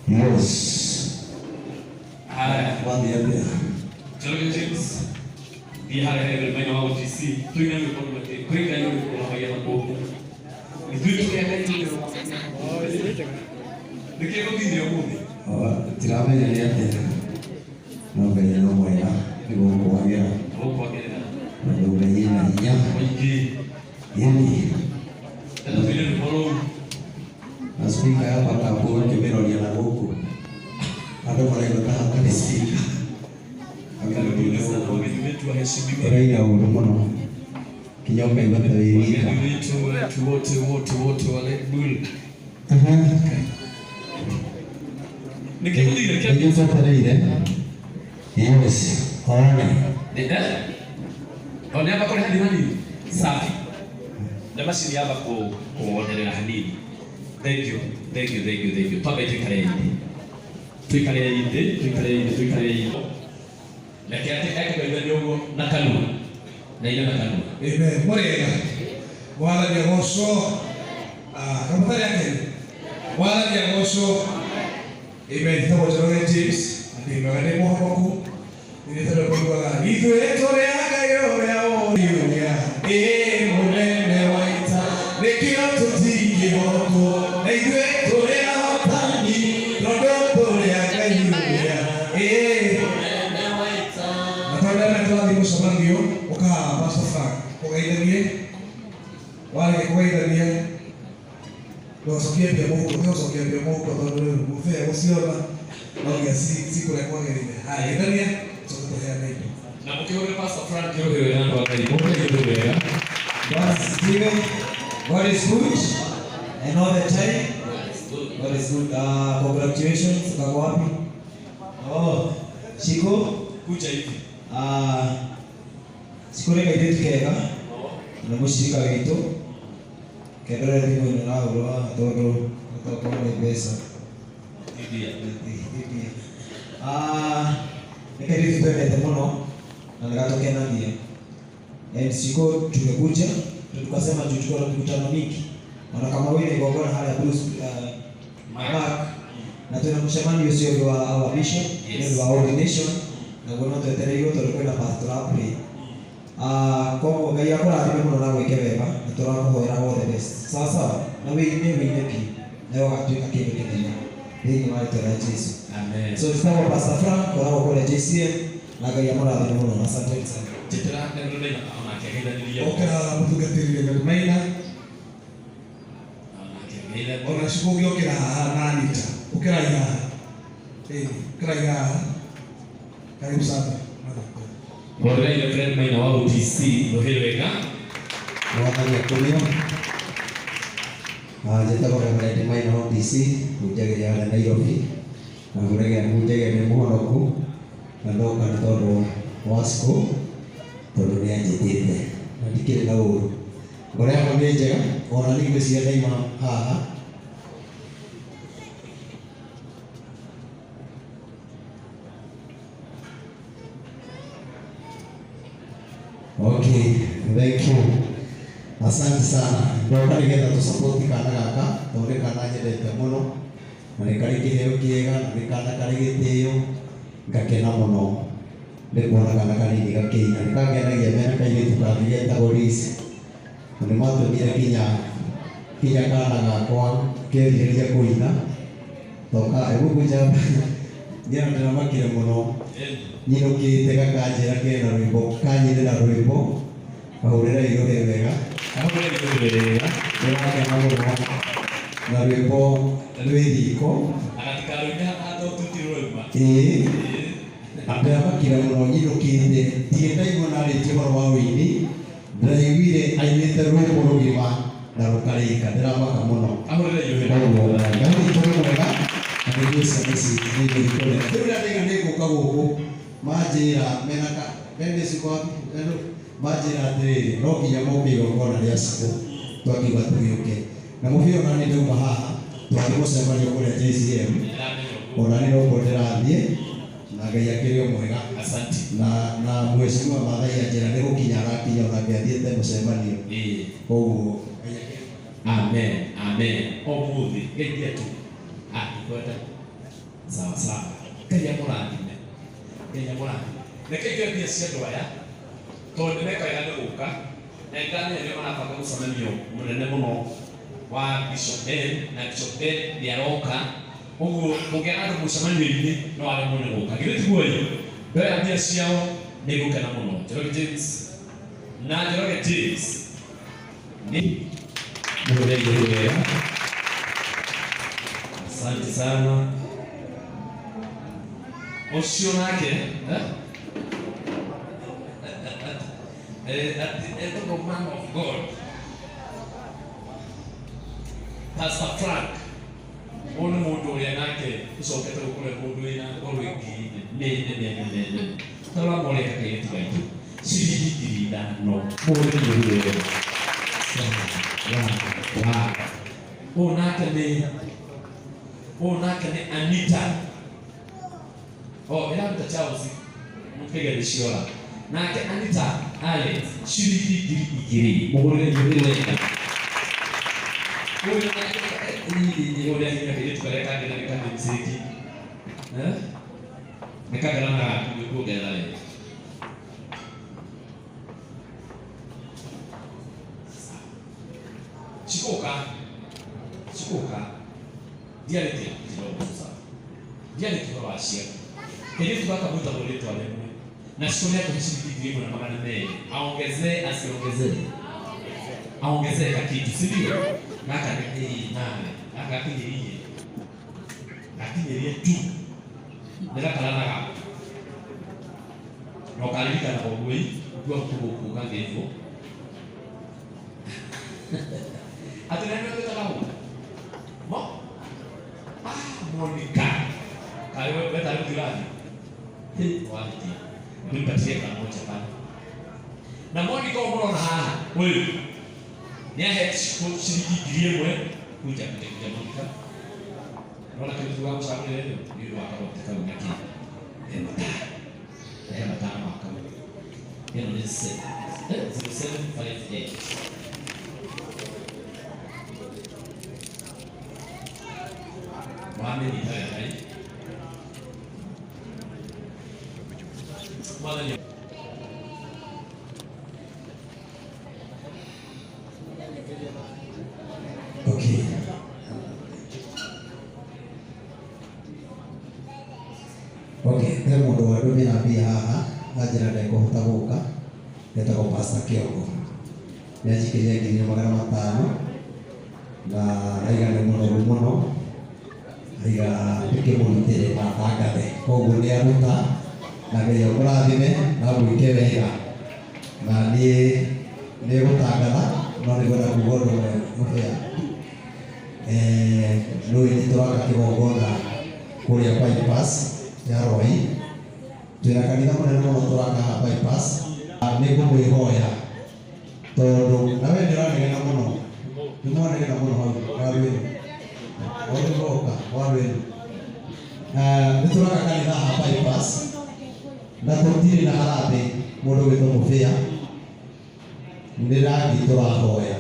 Yes. Haya. Wathiĩ atĩa? Njoroge James thiĩ harĩa he mwena wa OTC tũine rwĩmbo rũmwe kwĩ Ngai ũrĩkũ ũrũgamagia makũmbĩ. Ithuĩ tũrĩ a Ngai ũrĩa ũrũgamagia. Nĩkĩ gũthire ũmũthĩ? Tiramenya nĩ atĩa no Ngai no mwega nĩ gũkwagĩra Gũkwagĩrĩra. tondũ Ngai ena hinya Mũingĩ. yani Tena tũine rwĩmbo rũu. Na speaker hapa kapo kĩmĩroria na gũkũ andũ maraigua ta hatarĩ speaker. Karibuni sana wageni wetu waheshimiwa. Ĩraina ũru mũno kinya ũkaigua ta wĩ wika. Wageni wetu wote wote wote wa Red Bull. Nĩkĩ gũthire? Kĩa Nĩguo twetereire. Yes, one. O nĩ amba kũrĩ hanini hanini. Safi. Na macini yamba kuonerera hanini. Thank you, thank you, thank you, thank you. Twambe tuikare thĩ. Tuikare thĩ, tuikare thĩ, tuikare thĩ. Reke atĩ ekũgeithania ũguo na kanua. Na ine na kanua. Amen. Mũrĩega. Mwathani agocwo. Ah, kamũtarĩ akenu. Mwathani agocwo. Amen. Njĩtagwo Njoroge James na ndĩ mwega ndĩ mũhonoku. Nĩ tondũ kũiguaga ithuĩ tũrĩ a Ngai ũrĩa ũrĩa ĩ mũnene wa ita nĩkĩo tũtingĩhotwo na ithuĩ tũrĩ ahotani tondũ tũrĩ a Ngai ũrĩa ĩ na tondũ arĩa tũrathiĩ mũcemanio ũkahaha Pastor Frank ũgeithanie warĩkia kũgeithania ndũgacokie mbia mũhuko tiga gũcokia mbia mũhuko tondũ rĩu mũbee gũciona no nginya cikũrĩa kwagĩrĩire. Haya geithania coke tũheane indo. Na mũkĩhũrĩre Pastor Frank rũhĩ wega andũ a Ngai. Mũhũrĩre rũhĩ wega. God asifiwe. God is good and all the time. God is good. Congratulations. Kako wapi? Oh, Shiko. Kuja hivi. Shiko nĩ kairĩtu kega na mũcirika witũ kendore thimũ-inĩ ũrahũrwo haha tondũ tokorwo nĩ mbeca. India. India. Nĩ kairĩtu twendete mũno na nĩ gatũkenagia. And Shiko tumekuja tukasema juu tuko na mikutano mingi ona kama wĩna igongona harĩa Bruce Mark na twĩna mũcemanio ũcio ũngĩ wa our bishop nĩ ũndũ wa ordination naguo no twetereirwo tondũ kwĩna pastor apre. Koguo Ngai akũrathime mũno na gwĩke wega na tũrakũhoera all the best sawa sawa na wĩine wĩine biũ nawe ũgatuĩka kĩndũ kĩnene thĩinĩ wa rĩtwa rĩa Jesu. Amen. So njĩtagwo Pastor Frank ngoragwo kũrĩa JCM na Ngai amũrathime mũno, asanteni sana. Njĩtĩra Reverend Maina onake ageithanĩrie. Okĩra mũtungatĩri Reverend Maina. Onake ageithanie. Ona Shiko ũngĩokĩra haha na Anita ũkĩrai haha. Ĩĩ, ũkĩrai haha. Karibu sana. Hũrĩrai Reverend Maina wa OTC rũhĩ wega. Mwathani akũrio. Njĩtagwo Reverend Maina wa OTC hunjagĩria harĩa Nairobi na hunjagia ndĩ mũhonoku na ndoka nĩ tondũ wa Shiko tondũ nĩ anjĩtĩte na ndikĩrĩ na ũru. Ngoro yakwa nĩ njega ona niĩ ngwĩciria ndaima haha. Okay, thank you. Asante sana. Ndoka nĩgetha tũ support kana gaka tondũ nĩ kana nyendete mũno na nĩ karĩ kĩheo kĩega na nĩ kana karĩ gĩtĩo ngakena mũno nĩ kuona kana kanini gakĩina. Nĩ kangenagia mena kairĩtu kangĩ getagwo Liz na nĩ matũmire kinya kana gakwa kerirĩria kũina toka egũkũnja ngĩona ndĩramakire mũno nyinũkĩte gakanjĩra kena rwĩmbo kanyinĩra rwĩmbo kahũrĩra rũhĩ wega. Kahũrĩrai rũhĩ wega. Ndĩrakena mũno na rwĩmbo rwĩ riko. Na gatikarũine haha tondũ tũtirũĩ. Ũrauma. Ĩĩ ndĩramakire mũno nyinũkĩte ndirĩ ndaigua narĩtie ũhoro wa ũini ndĩraiguire ainĩte rwĩmbo rũgima na rũkarĩka ndĩramaka mũno Ahũrĩre iũhĩre. koguo Ngai witũ nĩ mwega na nĩguo ciana ici nĩ igũthiĩ kũnene rĩu rĩrĩa ndaiga nĩ ngũka gũkũ manjĩra mena ka mena iciko manjĩra atĩrĩrĩ no nginya moke igongona rĩa cukũ twakiuga tũgĩũke na mũbĩa ona nĩ ndauma haha twathiĩ mũcemanio kũrĩa JCM ona nĩ nokuo ndĩrathiĩ na Ngai akĩrĩ o mwega. Asante. Na mheshimiwa Maathai anjĩra nĩ gũkinya arakinya onake athiĩte mũcemanio Ĩĩ. koguo Ngai akĩrĩ Amen. Amen. Ũmũthĩ geithia tu. Ah, ndikwenda. Sawa sawa. Ngai amũrathime. Ngai amũrathime. Reke njoe mbia cia andũ aya tondũ nĩmeka wega nĩ gũka na nĩndamenya nĩo marabanga mũcemanio mũnene mũno wa Bishop Ben na Bishop Ben nĩaroka ũguo mũngĩaga andũ mũcemanio-inĩ no aremwo nĩ gũka githĩ tiguo ĩ ndoya mbia ciao nĩ ngũkena mũno Njoroge James na Njoroge James nĩ mũhũrĩre wega. Asante sana. Ũcio nake eh? Etagwo man of God Pastor Frank ũyũ nĩ mũndũ ũrĩa nake ũcokete gũkũrĩa mũndũ wĩna ngoro ĩngĩ nene nene nene tarora moreka kairĩtu gaitũ ciringi 5,000 mũhũrĩre wega. Ũyũ nake nĩ ũyũ nake nĩ Anita oh ĩraruta Charles mũkĩge nĩ ciora nake Anita Alex ciringi 2,000 mũhũrĩre wega. Ũyũ nake ũrĩa hinya kairĩtu karĩa kangĩ na nĩ kamĩmsĩki nĩ kagarana gaku nĩ kuongerera wega. Cikoka cikoka ndiarĩtie kidogo sasa ndiarĩtie ũhoro wa ciaku kairĩtu gaka mwĩtagwo rĩtwa rĩmwe na ciko nĩ ciringi 1,200 aongezee asiongezee aongezee kakitu si ndio gaka nĩ nawe gaka gakinyĩrie gakinyĩrie tu nĩ gakarana gaku na ũkaririkana ũguo ĩ ũkiuga gũkũ gagĩthwo atĩ nĩ twĩtaga ũ mo ah Monica kaĩ we tarĩ gũthiĩ ũrathiĩ wahĩtia nimpatie kamoja pale na Monica ũmũrona haha ũyũ nĩ ahe ciringi 1,000 kuja kuja kuja Monica Unaona kitu kwa gũcagũrĩra ĩyo nĩ ũndũ wa kagote kau na kĩ he matano ma kau ĩno nĩ 0758 wamĩnyita wega ĩ Mwathani Okay. Okay, he mũndũ wandũmĩra mbia haha anjĩra ndekũhota gũka etagwo Pastor Kĩongo nĩ anjikĩria 1,500 na raiga nĩ mũnoru mũno aiga ndĩkĩmũrutĩre na atangathe koguo nĩ aruta na Ngai amũrathime na amwĩke wega na niĩ nĩ gũtangatha no nĩ ngwenda kuga ũndũ ũmwe mũbĩa nũĩ nĩ tũraka kĩgongona kũrĩa bypass ya Rwai twĩna kanitha mũnene mũno tũraka haha bypass nĩ ngũmwĩhoya tondũ nawe nĩ ũranegena mũno nĩ mwanegena mũno hau warwĩru warũroka warwĩru nĩ tũraka kanitha haha bypass na tũtirĩ na harambĩ mũndũ gwĩtwo mũbĩa nĩ rangi tũrahoya